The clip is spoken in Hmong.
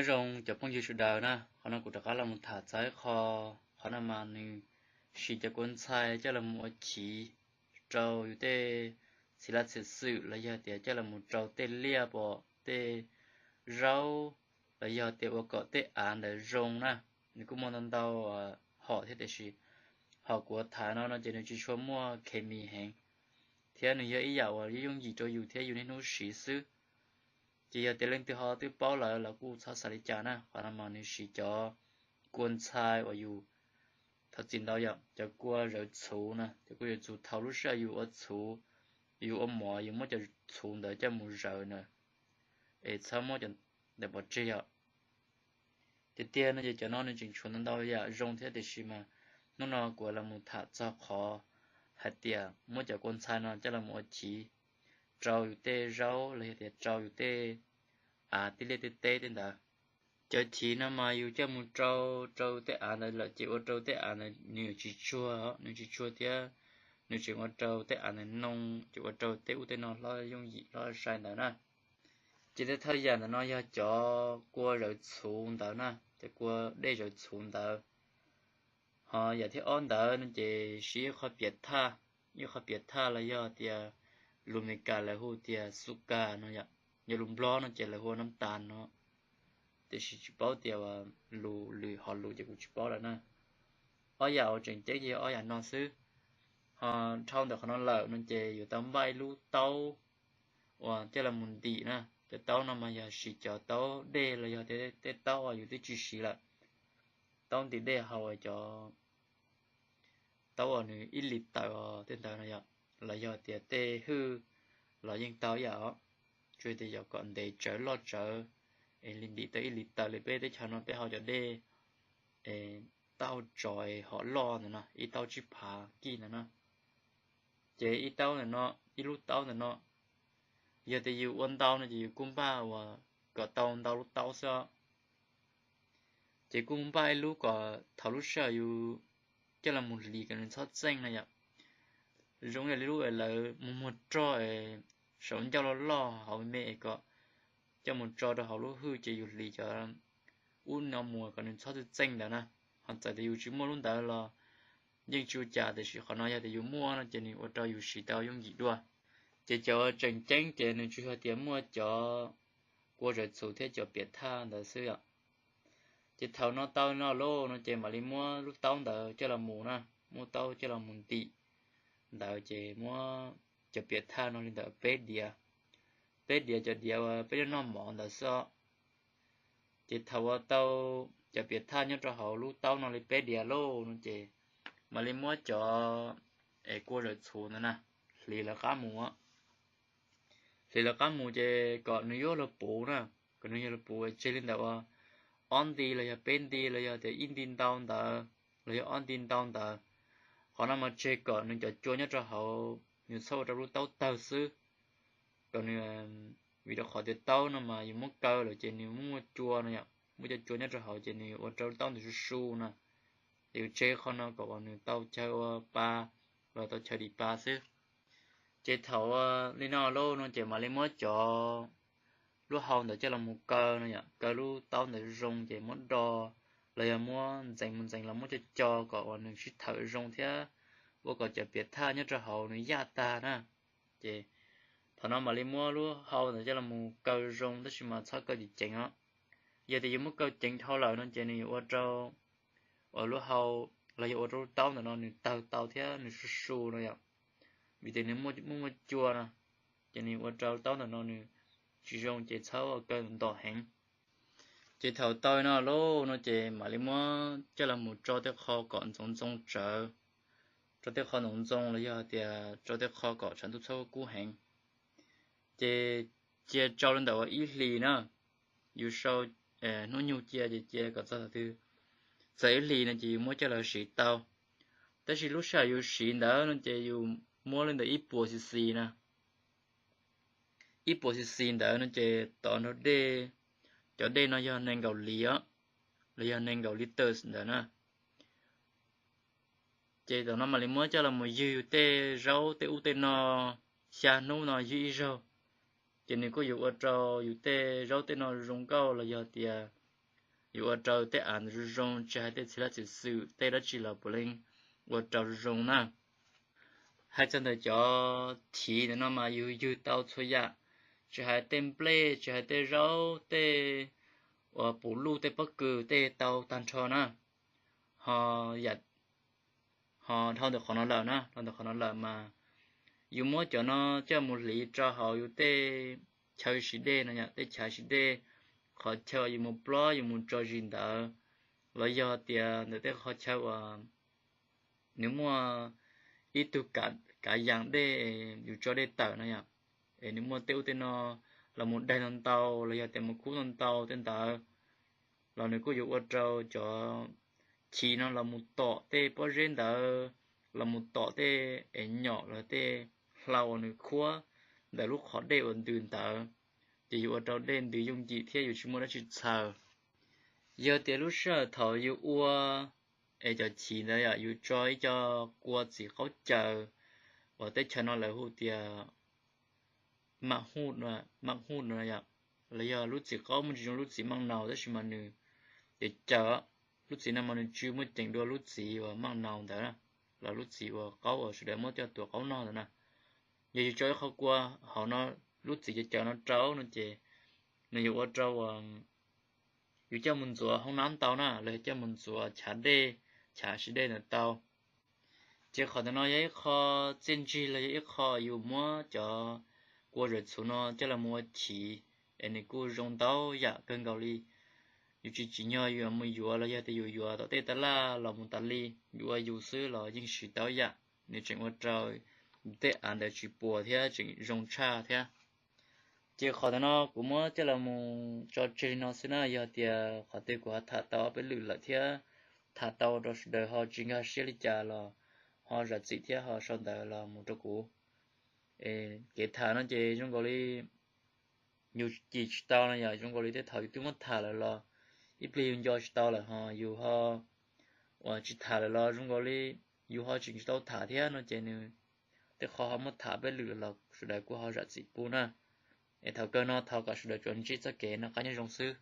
Nyob zoo cov phooj ywg sawv daws na, qhov no kuv rov qab los mus tham txog ib qho, qhov no mas nws siv cov kua ntxhai coj los mus ua chiv rau yus tej txiv laj txiv xwm los yog tias coj los mus rau tej liaj pom tej zaub los yog tias ua kom tej av ntawd zoo na. Nws kuj muaj ntau ntau hom thiab tiam sis hom kuv tham no no ces nws tsis tshua muaj khes mis heev thiab nws yog ib yam uas yooj yim rau yus thiab yus niaj hnub siv xwb. Ces yog tias leej twg ho twb paub lawm los kuj txhob xav li cas na. Qhov no mas nws siv cov kua ntxhai uas yus, thov txim ntau yom, cov kua zawv txhuv na, cov kua zawv txhuv thaum lub sij hawm yus ua txhuv, yus ua mov yus muab cov txhuv ntawd coj mus zawv na, es txhob muab cov ntawd pov tseg yom. Tiag tiag no ces cov no nws tseem tshuav ntau ntau yam zoo thiab tiam sis mas hnub no kuv los mus tham txog qhov hais tias muab cov kua ntxhai no coj los mus ua chiv rau yus tej zaub los yog tias rau yus tej av tej liaj tej teb tej ntawd. Cov chiv no mas yus coj mus rau rau tej av ntawd lawm ces ua rau tej av ntawd nws tsis tsuag, nws tsis tsuag thiab nws tseem ua rau tej av ntawd noo ces ua rau tej ub tej no hlob yooj yim hlob sai ntawd na. Ces tej thaj yam ntawm no yog cov kua zawv txhuv ntawd na, cov kua dej zawv txhuv ntawd. Ho yam thib ob ntawd no ces siv ib qho piam thaj, ib qho piam thaj los yog tias lus Amelikas lawv hu tias xu kas no yom, yog lus Nplog no ces lawv hu ua nab tas no, tiam sis tsis paub tias lus lwm hom lus ces kuv tsis paub lawm na. Ob yam uas tseem ceeb ces yog ob yam no xwb. Ho dhau ntawm qhov no lawm no ces yuav tau npaj ib lub taub uas coj los mus ntim na. Cov taub no mas yog siv cov taub dej los yog tej taub uas yus twb tsis siv lawm, taub ntim dej hauv cov taub uas nws ib li tawm tej ntawd no yom, los yog tias tej hwj los yeej tau ib yam os, tsuas tias yog kom ntev tsawv loj tsawv, es li ntim tau ib li tawm li peb teb chaws no peb hau cov dej, taub hau tsov hom loj ntawd no ib taub tsib phav kij ntawd na. Ces ib taub ntawm no, ib lub taub ntawm no, yog tias yus ua ntau no ces yus kuj npaj uas kom tau ntau lub taub xwb os. Ces kuj npaj ib lub kom thaum lub sij hawm yus coj los mus hliv kom nws txhob txeej no yom. Zoo li lub es lawv muag muag roj es saum ncauj loj loj hauv me es kom coj mus tso rau hauv lub hwj ces yus hliv cov ub no mus kom nws txhob txeej txeej ntawd na. Ho txawm tias yus tsis muaj lub ntawd los yeej tsis ua cas, tiam sis qhov no yog tias yus muaj no ces nws ua rau yus siv tau yooj yim dua. Ces cov tseem ceeb ces nws tsuas yog tias muaj cov kua zawv txhuv thiab cov piam thaj ntawd xwb yom. Ces thaum no tau no lauj no ces mam li muab lub taub ntawd coj los mus na, muab taub coj los mus ntim ntawd ces muab cov piam thaj no li ntawm peb diav, peb diav cov diav uas peb noj mov ntawd xwb os. Ces thaum uas tau cov piam thaj nyob rau hauv lub taub no li peb diav lauj no ces mam li muab cov es kua zawv txhuv ntawd na hliv lawv qab mus. Hliv lawv qab mus ces kom nws yuav luag puv na, kom nws yuav luag puv tseg li ntawd uas ob nti los yog peb nti los yog tias ib nti ntau ntawd los yog ob nti ntau ntawd. Qhov no mas tseg kom nws cov cua nyob rau hauv nws txhob ua rau lub taub tawg xwb. Kom nws, vim rau qhov tias taub no mas yus muab kaw lawm ces nws muaj muaj cua no yom, muaj cov cua nyob rau hauv ces nws ua rau lub taub ntawd su su no. Ces yus tseg qhov no kom uas nws tau chaw ua pa los tau chaw dim pa xwb. Ces thaum li no lauj no ces mam li muab cov lub hau ntawd coj los mus kaw no yom, kaw lub taub ntawd zoo ces muab do los yog muab ntxeev mus ntxeev los muab co co kom uas nws sib thawm zoo thiab ua kom cov piam thaj nyob rau hauv nws yaj tag na. Ces thaum no mam li muab lub hau ntawd coj los mus kaw zoo tab sis mas txhob kaw ceev ceev os. Yog tias yus muab kaw ceev dhau lawm no ces nws yuav ua rau uas lub hau los yog ua rau lub taub ntawm no nws tawg tau thiab nws su su no yom. Vim tias nws muaj muaj cua no, ces nws ua rau lub taub ntawm no nws tsis zoo ces txhob ua kaw ntom heev. Ces thaum tau no lauj no ces mam li muab coj los mus tso tej qho kom ntxoov ntxoo tsawv, tso tej qho ntxoov ntxoo los yog tias tso tej qho kom tshav ntuj txhob kub heev. Ces cia tsau li ntawm uas ib hlis na, yus sau hnub nyoog cia ces cia kom txog thaum twg txog ib hlis no ces yus muab coj los siv tau. Tab sis lub sij hawm yus siv ntawd no ces yus muab li ntawm ib puas xis xis na, ib puas xis xis ntawd no ces tov nrog dej, cov dej no yog nees nkaum lis os, los yog nees nkaum li tawm ntawd na. Ces tom no mam li muab coj los mus ywg yus tej zaub tej ub tej no, xya hnub no ywg ib zaug, ces nws kuj yuav ua rau yus tej zaub tej no zoo nkauj los yog tias yus ua rau tej av ntawd zoo zoo, tsis hais tej txiv laj txiv xwm tej dab tsi los puav leej ua rau zoo zoo na. Hais txog ntawm cov chiv ntawm no mas yus ywg tau txhua yam, tsis hais tej nplej, tsis hais tej zaub, tej uas puv luj, tej pob kws, tej tau tag nrho na. Ho yam, ho dhau ntawm qhov no lawm na, dhau ntawm qhov no lawm mas yus muab cov no coj mus hliv rau hauv yus tej chaw siv dej no yom, tej chav siv dej, qhov chaw yus mus plob yus mus tso zis ntawd, los yog tias ntawm tej qhov chaw uas nws muaj ib tug kav yas dej, yus tso dej tawm no yom, es nws muaj tej ub tej no los mus daig ntau ntau los yog tias mus khub ntau ntau tej ntawd, los nws kuj yuav ua rau cov chiv no los mus tom tej pob zeb ntawd, los mus tom tej es nyom los tej hlau uas nws khuab ntawm lub qhov dej uas ntws ntawd, ces yuav ua rau dej ntws yooj yim thiab yus tsis muaj dab tsi txhaws. Yog tias lub sij hawm thaum yus ua es cov chiv ntawd yom, yus tso ib co kua txiv qaub caws uas teb chaws no lawv hu tias mam hu, mam hu no yom, los yog lub txiv qaub muaj tsis zoo lub txiv maj naus tab sis mas nws ces caws, lub txiv no mas nws tsw muaj ceem dua lub txiv uas maj naus ntawd, los lub txiv uas qaub uas sawv daws muab coj tuav qaub noj ntawd na. Yog yus tso ib qho kua hauv no, lub txiv caws caws no rau no ces nws yuav ua rau uas yus coj mus ntxuav hoob nab tau na, los yog coj mus ntxuav chav dej, chav siv dej ntawd tau. Ces qhov ntawm no yog ib qho txiaj ntsig los yog ib qho yus muab cov kua zam txhuv no coj los mus ua chiv, es nws kuj zoo ntau yam kawg nkaus li. Yus tsis tsim nyog yus mus yuav los yog tias yus yuav tom tej tab laj los mus tas li, yus ua yus xwb los yeej siv tau yam, nws tseem ua rau tej av ntawd tsis puas thiab tseem zoo tshaj thiab. Ces qhov ntawm no kuv muab coj los mus tso tseg li no xwb na, yog tias qhov twg kuv ho tham tau ob peb lwm lawm thiab tham tau rau sawv daws ho tsis nkag siab li cas los ho zam txim thiab ho sau ntawv los mus rau kuv. Kev tham no ces zoo nkaus li yus cim tsis tau no yom, zoo nkaus li tej thaum yus twb muab tham lawm los ib pliag yus nco tsis tau lawm ho yus ho uas tsis tham lawm los zoo nkaus li yus ho tseem tsis tau tham thiab no ces nws tej qho ho muab tham peb lwm los sawv daws kuj ho zam txim pub na. Es thaum kawg no thov kom sawv daws tsuas ntsib txoj kev noj qab nyob zoo xwb.